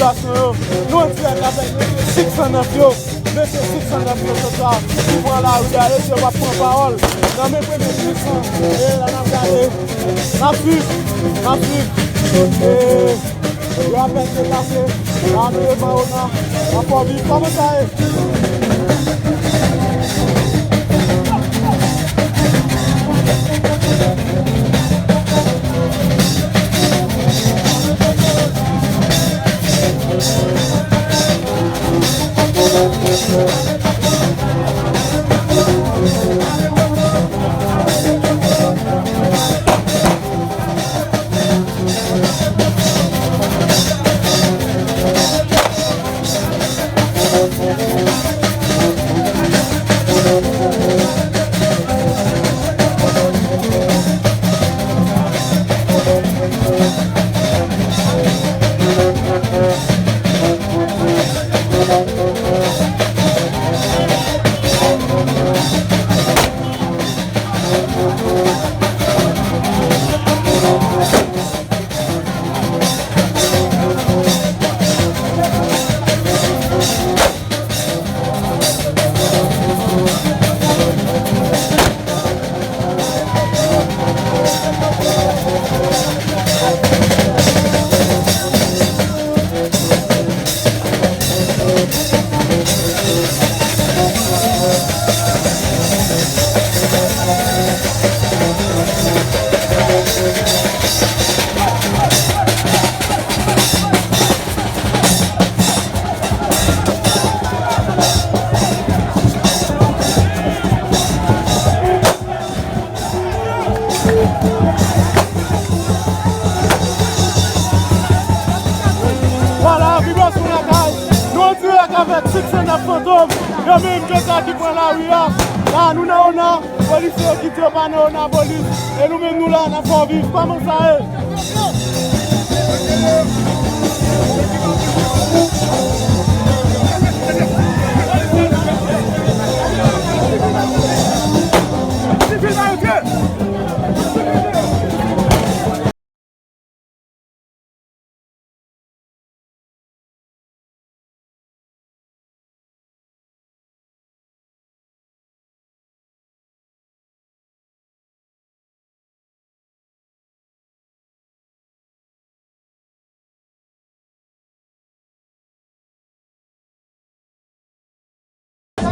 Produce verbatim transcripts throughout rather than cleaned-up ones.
Yo, nou an dirèk avèk mesye six cent nèf yo. Mesye six cent nèf yo, se sa ki pran lari a, yo di yo p ap pran pawòl nan men premye minis lan. E la n ap gade, n ap swiv, n ap swiv. E yo apèn deplase, la nou devan Ona, nan Fòviv. Kòman sa ye? Vwala, vibrasyon lakay. Nou an dirèk avèk six cent nèf Fantom. Yo menm, yo sa ki pran lari a. La, nou nan Ona. Polisye yo ki di yo pa nan Onapolis. E nou menm, nou la, n ap fè w viv. Kòman sa ye?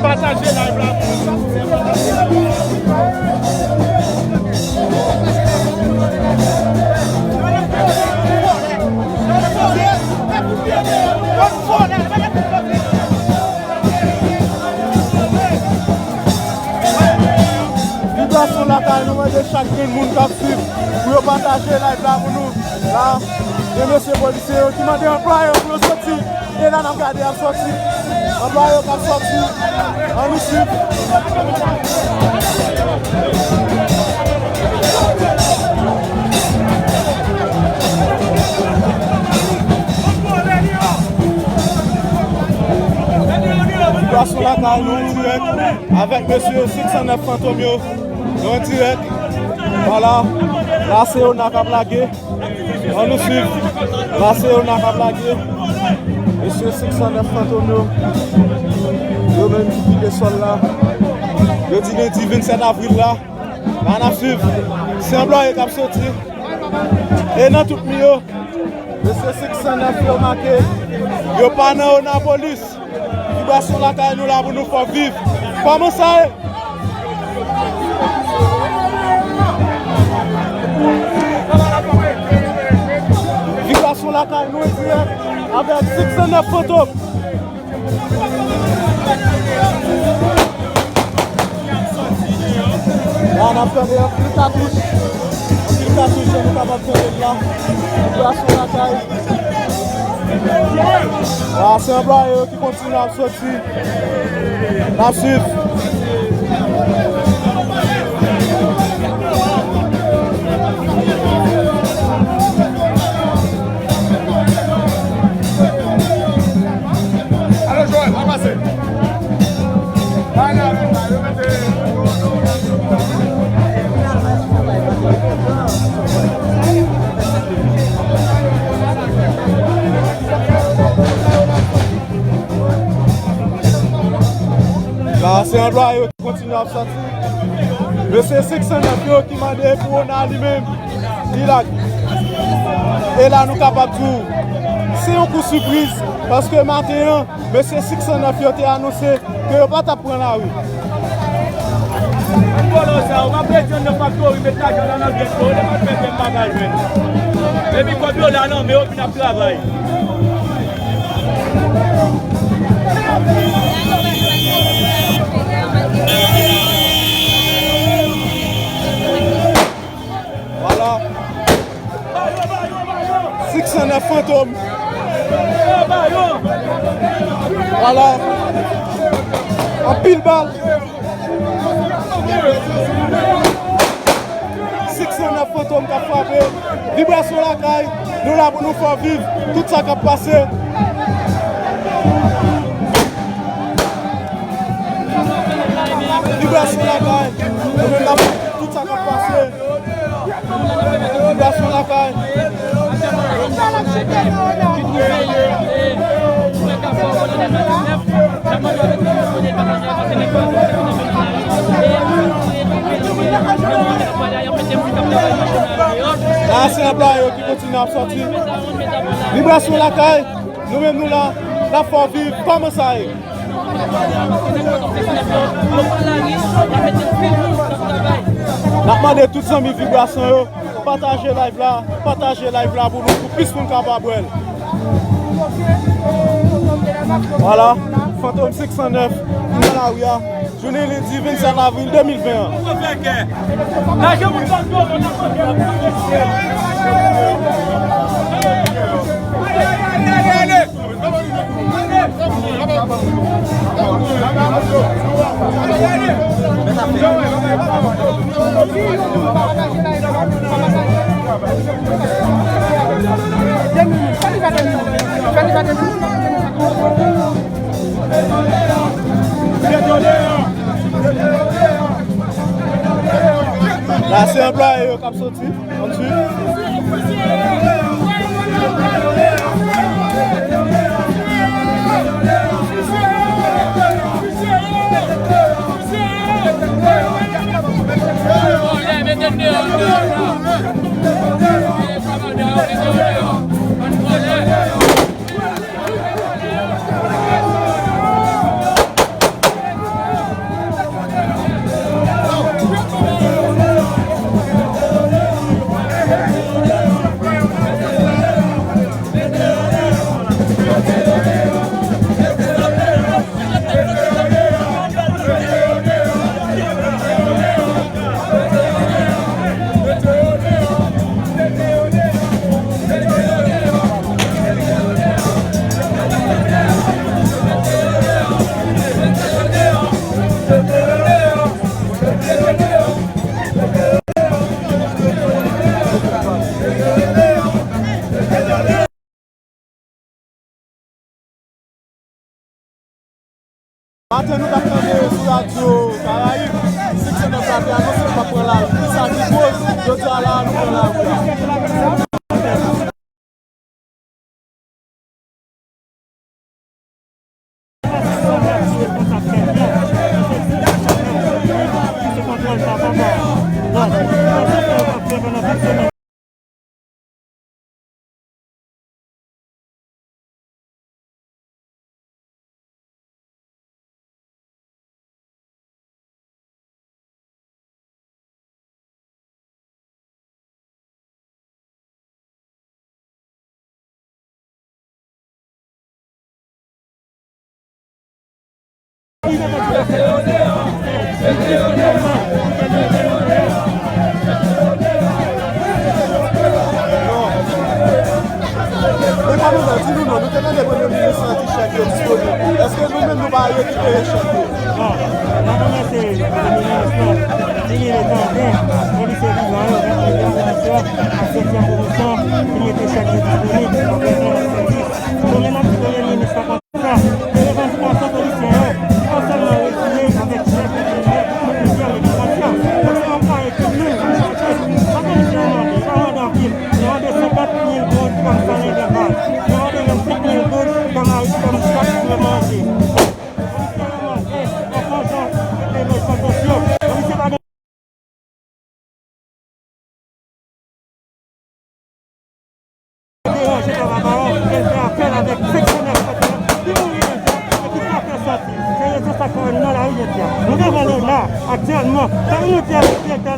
Pataje live la pou nou. Vibrasyon lakay nou, mande chak grenn moun k ap swiv pou yo pataje live la pou nou. La, gen mesye polisye yo ki mande anplwaye yo pou yo soti. E la n ap gade y ap soti. Anplwaye yo k ap soti. Ann nou swiv. Vibrasyon lakay nou an dirèk avèk mesye six cent nèf Fantom yo. Nou an dirèk. Vwala. La se Ona k ap lage. Ann nou swiv. La se Ona k ap lage. Mesye six cent nèf Fantom yo. Yo menm ki kite sòl la. Yo di lendi vennsèt avril la. La n ap swiv. Se anplwaye k ap soti. E nan tout mi yo, mesye six cent nèf yo make. Yo pa nan Onapolis. Vibrasyon lakay nou la pou nou fè w viv. Kòman sa ye? Vibrasyon lakay nou an dirèk avèk six cent nèf Fantom. La, n ap tande anpil katouch. Anpil katouch, jan nou kapab tande l la. Vibrasyon lakay. La, se anplwaye yo ki kontinye ap soti. N ap swiv. Alo, Joël, pa pase. Se anplwaye yo ki kontinye ap sòti. Mesye senk san nèf yo ki mande pou Ona li menm, li lage. E la nou kapab di w, se yon kou sipriz, paske maten an, mesye senk san nèf yo te anonse ke yo pa t ap pran lari. Vòlò sa yo, m ap desann nan faktori, met lajan la nan vyèt yo, yo pa t fè menm bagay menm. Epi kòb yo la nan men yo, vin ap travay. Vwala. Senk san nèf Fantom. Vwala. Anpil bal. Senk san nèf Fantom k ap frape. Vibrasyon lakay. Nou la pou nou fè w viv tout sa k ap pase. Vibrasyon lakay. Nou menm n ap tout sa k ap pase. Vibrasyon lakay. La, se anplwaye yo ki kontinye ap sòti. Vibrasyon lakay. Nou menm nou la, n ap fè w viv kòman sa ye. N ap mande tout zanmi Vibrasyon yo, pataje live la, pataje live la pou nou, pou plis moun kapab wè l. Vwala, Fantom senk san nèf, nan lari a. Jounen lendi vennsèt avril de mil ven an. La, se anplwaye yo k ap soti. Ann swiv. Maten nou t ap tande sou radyo Karayib, senk san nèf la te anonse l p ap pran lari. Kisa ki koz jodi a la a nou pran lari a? Men kòmandan, di nou non, nou te tande Premye Minis lan di chèk yo disponib. Èske nou menm nou pa rekipere chèk yo? Bon, n ap remèsye Premye Minis lan, li gentan tande polisye vivan yo, venntrèzyèm pwomosyon ak setyèm pwomosyon, ki mete chèk yo disponib nan pèsonèl ak sèvis. Nou menm n ap di Premye Minis la konsa, revandikasyon polisye yo pa sèlman rezime avèk chèk yo, men tou plizyè revandikasyon. Paske m ap pale tout moun, sa polisye yo mande, yo pa mande anpil. Yo mande senkant mil goud kòm salè de baz. Yo mande menm senk mil goud kòm ay-, kòm chèk pou yo manje. Polisye yo mande, an fonksyon Aktyèlman, sa nou di avèk direktè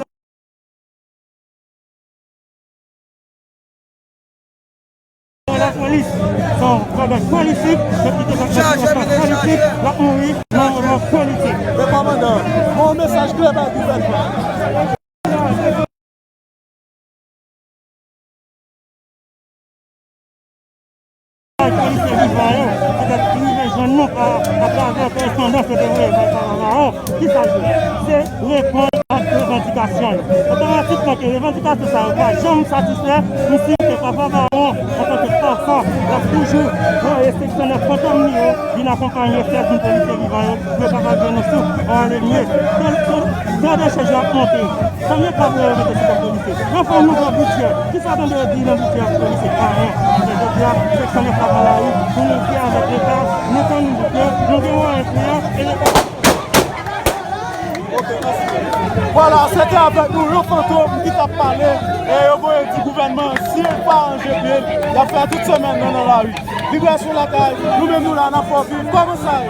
lapolis, se yon bagay politik, depi ke sa se yon politik, l ap mouri nan moman politik. Men kòmandan, yon mesaj klè bay gouvènman. Polisye vivan yo, petèt ki rive jwenn nou pa atravè korespondans yo te voye bay Papa Mawon. Kisa l ye? Se reponn ak revandikasyon yo. Otomatikman ke revandikasyon sa yo pa janm satisfè, nou siyen ke Papa Mawon, antanke pafò, l ap toujou voye seksyon nèf fantom li yo vin akonpanye sèz moun polisye vivan yo, pou yo kapab jwenn yon souf, yon alemye. Tan, tan, tan de chèj yo ap monte, konbyen kòb yo mete sou kont polisye? Yo fè yon nouvo bidjè. Kisa tande yo di nan bidjè polisye? Anyen. Men jodi a, seksyon nèf la pran lari pou nou di avèk Leta, nou tann nou bouke, nou gen mwayen pou yo, e Leta. Ok, mèsi. Vwala, se te avèk nou yon fantom ki t ap pale, e yo voye di gouvènman, si l pa ranje pye l, y ap fè tout semèn nan, nan lari. Vibrasyon Lakay, nou menm nou la, n ap fè w viv. Kòman sa ye?